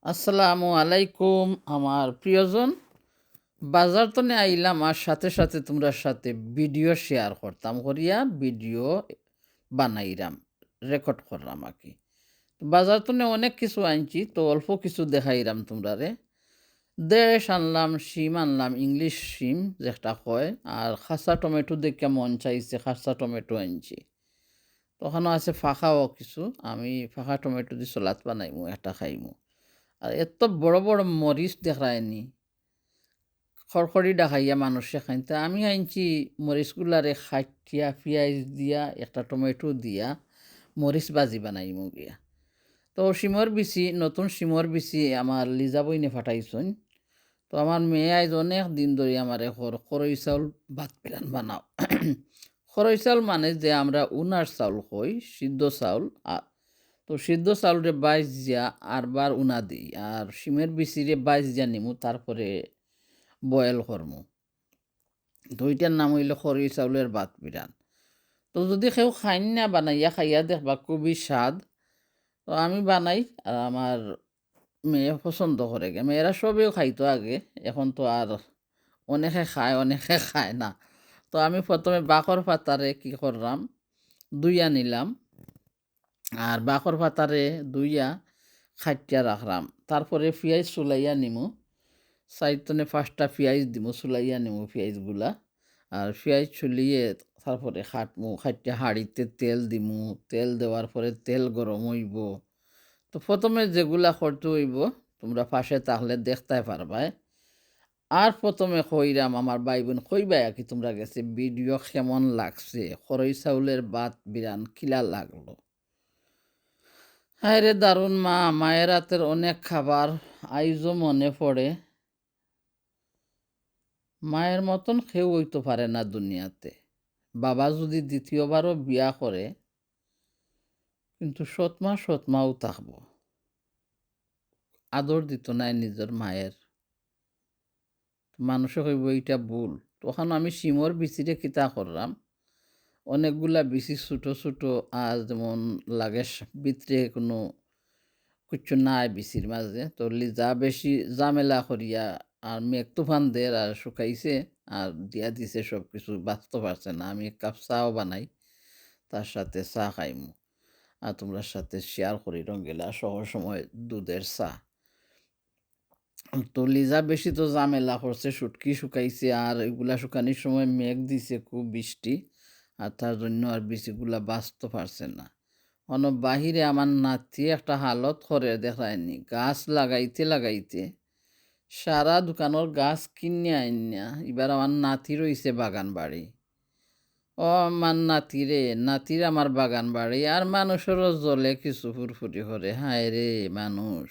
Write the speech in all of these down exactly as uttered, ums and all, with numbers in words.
আসসালামু আলাইকুম আমার প্রিয়জন। বাজার তনে আইলাম আর সাথে সাথে তুমরার সাথে ভিডিও শেয়ার করতাম করিয়া ভিডিও বানাইরাম, রেকর্ড করলাম আর কি। বাজার তনে অনেক কিছু আনছি, তো অল্প কিছু দেখাইরাম তুমরারে। দেশ আনলাম, সিম আনলাম, ইংলিশ সিম যেটা কয়, আর খাসা টমেটো দেখিয়া মন চাইছে, খাসা টমেটো আনছি। তো ওখানো আছে ফাঁকাও কিছু, আমি ফাঁকা টমেটো দি সলাদ বানাইমু, একটা খাইমু। আর এত বড় বড় মরিচ দেখরায়নি, খড়খড়ি ডাকাইয়া মানুষে খাইন। তা আমি আনছি মরিচগুলারে খাটিয়া, পিয়াজ দিয়া, একটা টমেটো দিয়া মরিচ ভাজি বানাইমু গিয়া। তো সিমর বিচি, নতুন সিমর বিচি আমার লিজা বইনে ফাটাইছইন। তো আমার মেয়ে আইজ অনেক দিন ধরি আমারে কর, খরই চাউল ভাত পিরান বানাও। খরই চাউল মানে যে আমরা উনার চাউল কই, সিদ্ধ চাউল। আ-, তো সিদ্ধ চাউলরে বাইজিয়া আরবার উনা দেই, আর সিমের বিচিরে বাইজিয়া নিমু, তারপরে বয়েল করমু। তো ইটার নাম অইলো খরই চাউলের ভাত পিরান। তো যদি কেউ খাইন না, বানাইয়া খাইয়া দেখবা, খুবই স্বাদ। তো আমি বানাই, আর আমার মেয়ে পছন্দ করে গে। মেয়েরা সবেও খাইতো আগে, এখন তো আর অনেকে খায়, অনেকে খায় না। তো আমি প্রথমে বাখর পাতারে কি করলাম, ধুইয়া নিলাম, আর বাখর পাতারে ধুইয়া খাটিয়া রাখলাম। তারপরে পিয়াজ চুলাইয়া নিমু, চাইর তনে পাঁচটা পিয়াজ দিমু, চুলাইয়া নিমু পিয়াজগুলা। আর পিয়াজ চুলিয়ে তারপরে কাটমু, কাটিয়া হাঁড়িতে তেল দিমু, তেল দেওয়ার পরে তেল গরম অইবো। তো প্রথমে যেগুলা করতে অইবো, তুমরা পাশে থাকলে দেখতায় পারবায়। আর প্রথমে কইরাম আমার ভাই বইন, কইবায় আর কি তুমরার গেছে ভিডিও কেমন লাগছে, খরই চাউলের ভাত পিরান কিলা লাগলো। হায় রে দারুণ মা, মায়ের হাতের অনেক খাবার আইজও মনে পড়ে। মায়ের মতন কেউ অইতো পারে না দুনিয়াতে। বাবা যদি দ্বিতীয়বারও বিয়া করে, কিন্তু সৎ মা সৎ মাউ থাকবো। আদর দিতো নায় নিজর মায়ের। মানুষে কইবো, "ইটা ভুল।" তখন আমি সিমর বিচিরে কিতা করলাম, অনেকগুলা বিচি ছোট ছোট, আর যেমন লাগে স-, ভিতরে কোনো কিচ্ছু নাই বিচির মাঝে। তো লিজা বেশি ঝামেলা করিয়া আর মেঘ তুফান দের আর শুকাইছে, আর দিয়া দিছে সব কিছু, বাঁচতে পারছে না। আমি এক কাপ চাও বানাই, তার সাথে চা খাইমু, আর তুমরার সাথে শেয়ার করি রঙ্গিলা সহ সময় দুধের চা। তো লিজা বেশি তো ঝামেলা করছে, শুটকি শুকাইছে, আর এগুলা শুকানির সময় মেঘ দিছে খুব বৃষ্টি, আর তার জন্য আর বিচিগুলা বাঁচতে পারছে না। অনো বাহিরে আমার নাতি একটা হালত করে দেখরায়নি, গাছ লাগাইতে লাগাইতে সারা দোকানর গাছ কিনিয়া আইন্না, এবার আমার নাতির অইছে বাগান বাড়ি। ও আমার নাতি রে, নাতির আমার বাগান বাড়ি, আর মানুষেরও জ্বলে কিছু ফুরফুরি করে। হায় রে মানুষ,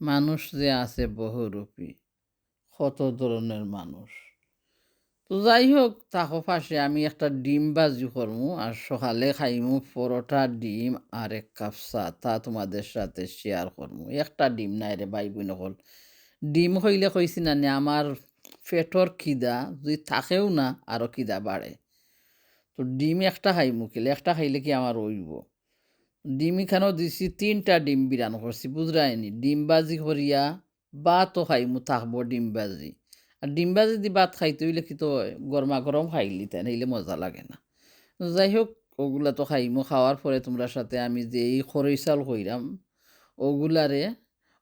মানুষ যে আছে বহুরূপী, কত ধরনের মানুষ। তো যাই হোক, থাকো পাশে, আমি একটা ডিম ভাজি করমু, আর সকালে খাইমু পরোটা, ডিম আর এক কাপ চা, তা তোমাদের সাথে শেয়ার করমু। একটা ডিম নায় রে ভাই বইন অকল, ডিম খাইলে কইছি না নি, আমার পেটর খিদা যদি থাকেও না, আরো খিদা বাড়ে। তো ডিম একটা খাইমু কিলা, একটা খাইলে কি আমার অইবো? ডিম ইখানো দিছি, তিনটা ডিম বিরান করছি, বুঝরায়নি? ডিম ভাজি করিয়া ভাতও খাইমু, থাকবো ডিম ভাজি। আর ডিম ভাজি দি ভাত খাইতে অইলে কি তো অয়, গরমা গরম খাইলিতায়, নাইলে মজা লাগে না। যাই হোক, ওগুলা তো খাইমু, খাওয়ার পরে তুমরার সাথে আমি যে এই খরই চাউল কইরাম, ওগুলারে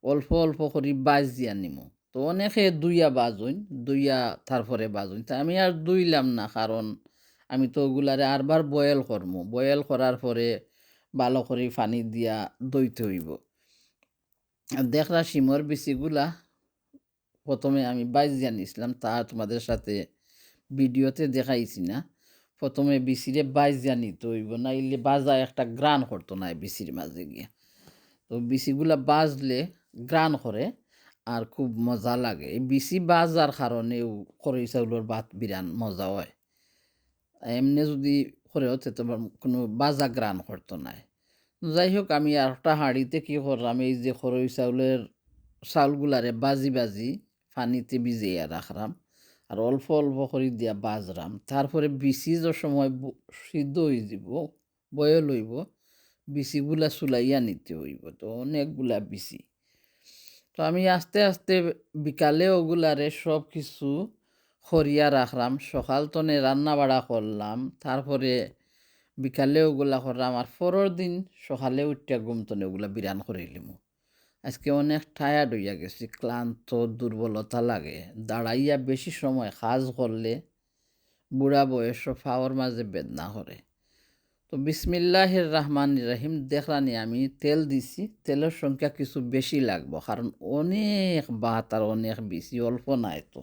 অল্প অল্প করি ভাজিয়া নিমু। তো অনেকে ধুইয়া ভাজইন, ধুইয়া তারপরে ভাজইন। তা আমি আর ধুইলাম না, কারণ আমি তো ওগুলারে আরবার বয়েল করমু। বয়েল করার পরে ভালো করি পানি দিয়া ধইতে অইবো। আর দেখরা সিমর বিচিগুলা প্রথমে আমি ভাজিয়া নিছলাম, তা তোমাদের সাথে ভিডিওতে দেখাইছি না। প্রথমে বিচিরে ভাজিয়া নিতে অইবো, নাইলে ভাজা একটা ঘ্রাণ করতো নায় বিচির মাঝে গিয়া। তো বিচিগুলা ভাজলে ঘ্রাণ করে আর খুব মজা লাগে। এই বিচি ভাজার কারণেউ খরই চাউলর ভাত বিরান মজা অয়। এমনে যদি করেও তে তোমার কোনো ভাজা ঘ্রাণ করতো নায়। যাই হোক, আমি আরোকটা হাঁড়িতে কি করলাম, এই যে খরই চাউলের চাউলগুলারে ভাজি ভাজি পানিতে ভিজাইয়া রাখলাম, আর অল্প অল্প করি দিয়া ভাজলাম। তারপরে বিচি যে সময় ব-, সিদ্ধ অইযিবো, বয়েল অইবো, বিচিগুলা চুলাইয়া নিতে অইবো। তো অনেকগুলা বিচি। তো আমি আস্তে আস্তে বিকালে ওগুলারে সব কিছু করিয়া রাখলাম। সকাল তনে রান্না বাড়া করলাম, তারপরে বিকালে ওগুলা করলাম। আর পরর দিন সকালে উঠিয়া ঘুম তনে ওগুলা বিরান করিলিমু। আজকে অনেক টায়ার্ড অইয়া গেছি, ক্লান্ত, দুর্বলতা লাগে। দাঁড়াইয়া বেশি সময় কাজ করলে বুড়া বয়সও পাওর মাঝে বেদনা করে। তো বিসমিল্লাহির রহমানির রহিম, দেখরানি আমি তেল দিছি, তেলর সংখ্যা কিছু বেশি লাগবো, কারণ অনেক ভাত আর অনেক বেশি, অল্প নায় তো,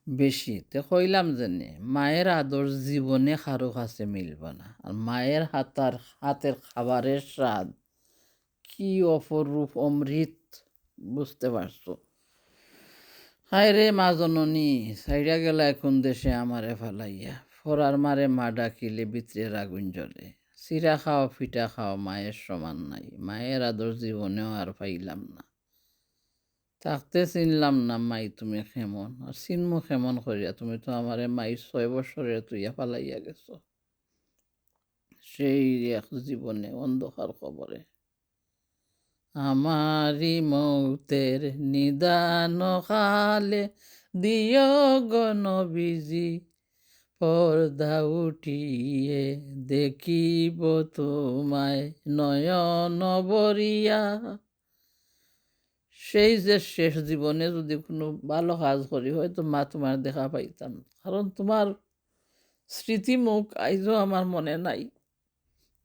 বেশি। তে কইলাম যেনে, মায়ের আদর জীবনে কারো কাছে মিলবো না, আর মায়ের হাতার, হাতের খাবারের স্বাদ কি অপরূপ অমৃত, বুঝতে পারছো? হায় রে মা জননী, ছাইড়া গেলায় কোন দেশে আমারে ফালাইয়া। ফরার মারে মা ডাকিলে ভিতরের আগুন জ্বলে। চিরা খাও, ফিটা খাও, মায়ের সমান নাই। মায়ের আদর জীবনেও আর পাইলাম না। থাকতে চিনলাম না মাই তুমি কেমন, আর চিনমু কেমন করিয়া? তুমি তো আমারে মাই ছয় বছরে তুইয়া ফালাইয়া গেছো। সেই এক জীবনে অন্ধকার কবরে। আমারি মৌতের নিদান কালে দিও গো নবীজি, পর্দা উঠিয়ে দেখিব তোমায় নয়ন ভরিয়া। সেই যে শেষ জীবনে যদি কোনো ভালো কাজ করি, হয়তো মা তোমার দেখা পাইতাম, কারণ তোমার স্মৃতিমুখ আইজও আমার মনে নাই।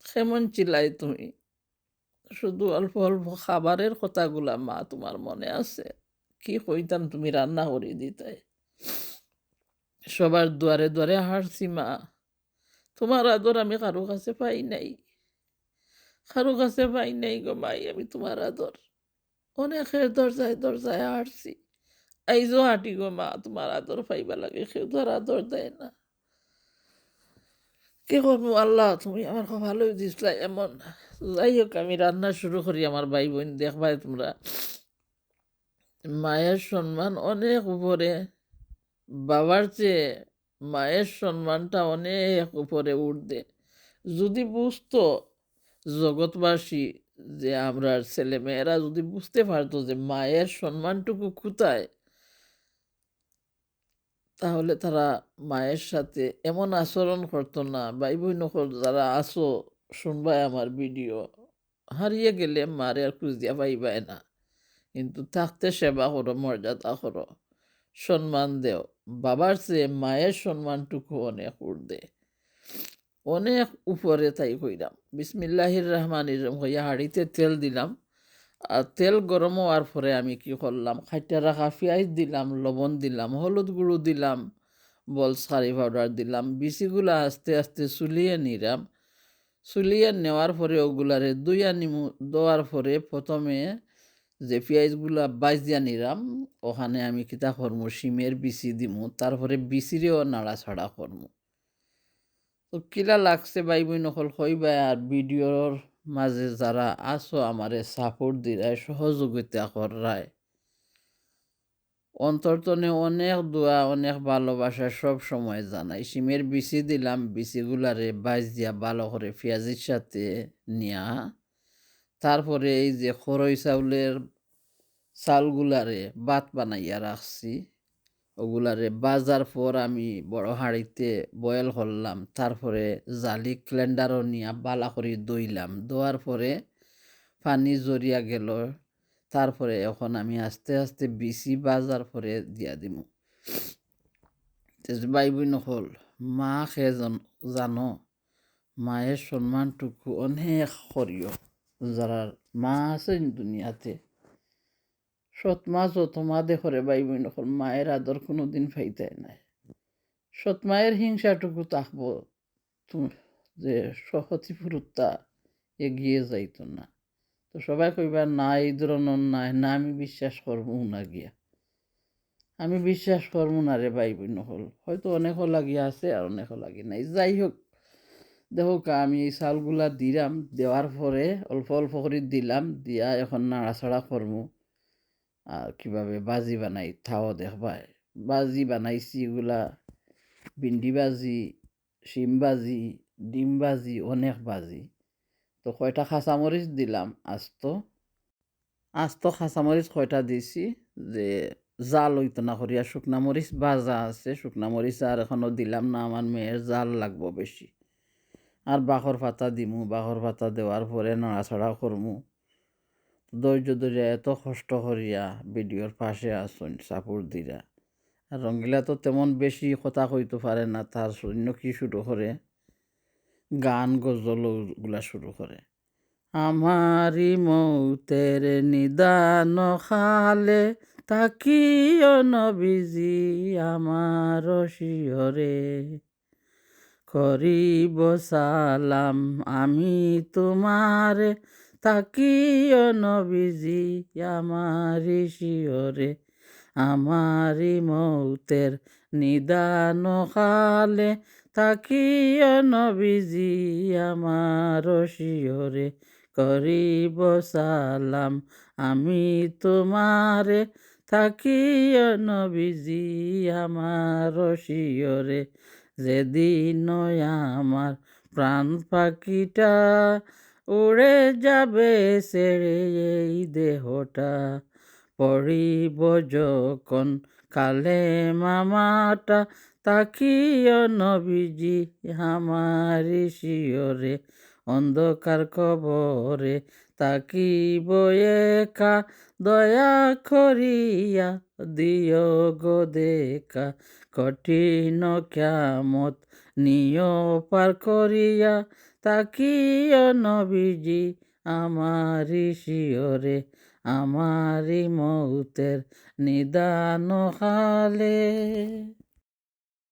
কেমন ছিলায় তুমি? শুধু অল্প অল্প খাবারের কথাগুলা মা তোমার মনে আছে? কি কইতাম, তুমি রান্না করি দিতায়। সবার দুয়ারে দুয়ারে হারছি মা, তোমার আদর আমি কারো কাছে পাই নাই, কারো কাছে পাই নাই গো মাই, আমি তোমার আদর। অনেকের দরজায় দরজায় হারছি, আইজও হাঁটি গো মা, তোমার আদর পাইবার লাগি, কেউ তো আর আদর দেয় না। কি করবো আল্লাহ, তুমি আমার কপালো দিছলা এমন। যাই হোক, আমি রান্না শুরু করি, আমার ভাই বোন দেখবায় তোমরা। মায়ের সম্মান অনেক উপরে, বাবার চেয়ে মায়ের সম্মানটা অনেক উপরে, ঊর্ধ্বে। যদি বুঝতো জগৎবাসী, যে আমরার ছেলে মেয়েরা যদি বুঝতে পারতো যে মায়ের সম্মানটুকু কোথায়, তাহলে তারা মায়ের সাথে এমন আচরণ করতো না। ভাই বোন অকল যারা আছো, শুনবায় আমার ভিডিও, হারিয়ে গেলে মারে আর খুঁজিয়া পাইবায় না, কিন্তু থাকতে সেবা করো, মর্যাদা করো, সম্মান দেও। বাবার চেয়ে মায়ের সম্মানটুকু অনেক ঊর্ধ্বে, অনেক উপরে, তাই কইলাম। বিসমিল্লাহির রহমানির রহিম কইয়া হাঁড়িতে তেল দিলাম। আর তেল গরম হওয়ার পরে আমি কি করলাম, কাইট্টা রাখা পিয়াজ দিলাম, লবণ দিলাম, হলুদ গুঁড়ো দিলাম, বলস কারি পাউডার দিলাম। বিচিগুলা আস্তে আস্তে ছুলিয়ে নিলাম। ছুলিয়ে নেওয়ার পরে ওগুলারে ধুইয়া নিমু। ধোয়ার পরে প্রথমে যে পিয়াজগুলা ভাজিয়া নিলাম, ওখানে আমি কিতা করমু, শিমের বিচি দিমু, তারপরে বিচিরেও নাড়াচাড়া করমু। তো কিলা লাগছে ভাই বোন অকল কইবায়, আর ভিডিওর মাঝে যারা আছো আমারে সাপোর্ট দিরায়, সহযোগিতা কররায়, অন্তর তনে অনেক দোয়া, অনেক ভালোবাসা সব সময় জানাই। শিমের বিচি দিলাম, বিচিগুলারে ভাজিয়া ভালো করে পিয়াজির সাথে নিয়া, তারপরে এই যে খরই চাউলের চালগুলারে ভাত বানাইয়া রাখছি, ওগুলারে ভাজার পর আমি বড় হাঁড়িতে বয়েল করলাম, তারপরে জালি ক্লেন্ডারও নিয়া বালা করি ধইলাম। ধোয়ার পরে পানি ঝরিয়া গেল, তারপরে এখন আমি আস্তে আস্তে বিচি ভাজার পরে দিয়া দিমু। তে ভাই বোন অকল, মা কে জন-, জানো, মায়ের সম্মানটুকু অনেক করিও। যারার মা আছইন দুনিয়াতে, সৎ মা যত মা দেখরে ভাই বোন অকল, মায়ের আদর কোনোদিন পাইতায় নায়। সৎ মায়ের হিংসাটুকু থাকবো, তু-, যে সহতি ফুরুত্তা এগিয়ে যাইতো না। তো সবাই কইবা, "না, এই ধরনর নায়, না, আমি বিশ্বাস করমু না গিয়া।" আমি বিশ্বাস করমু না রে ভাই বোন অকল। হয়তো অনেকও লাগি আছে আর অনেকও লাগি নাই। যাই হোক, দেখো কা, আমি এই চালগুলা দিলাম, দেওয়ার পরে অল্প অল্প করি দিলাম, দিয়া এখন নাড়াচাড়া করমু। আর কিভাবে ভাজি বানাই, তাও দেখবায়। ভাজি বানাইছি এগুলা, ভিন্ডি ভাজি, শিম ভাজি, ডিম ভাজি, অনেক ভাজি। তো কয়টা কাঁচামরিচ দিলাম আস্ত। আস্ত কাঁচামরিচ কয়টা দিছি, যে জাল অইতো না করিয়া। শুকনা মরিচ ভাজা আছে, শুকনা মরিচ আর এখনো দিলাম না, আমার মেয়ের জাল লাগবো বেশি। আর বাখর পাতা দিমু, বাখর পাতা দেওয়ার পরে নাড়াচাড়া করমু। ধৈর্য ধরিয়া এত কষ্ট করিয়া ভিডিওর পাশে আছইন, সাপোর্ট দিরা। আর রঙ্গিলা তো তেমন বেশি কথা কইতো পারে না, তার সৈন্য কি শুরু করে, গান গজল ওগুলা শুরু করে। আমারি মৌতের নিদান কালে, তাকিও নবীজি আমার শিয়রে। করিব সালাম আমি তোমারে, তাকিও নবীজি আমারি শিয়রে। আমারি মৌতের নিদান কালে, তাকিও নবীজি আমার শিয়রে। করিব সালাম আমি তোমারে, তাকিও নবীজি আমার শিয়রে। যেদিন আমার প্রাণ পাখিটা উড়ে যাবে ছেড়ে এই দেহটা, পড়িব যখন কালেমা মাটা, তাকিও নবীজি আমারি শিয়রে। অন্ধকার কবরে থাকিব একা, দয়া করিয়া দিও গো দেখা। কঠিন কিয়ামত নিও পার করিয়া, তাকিও নবীজি আমারি শিয়রে। আমারি মৌতের নিদান কালে।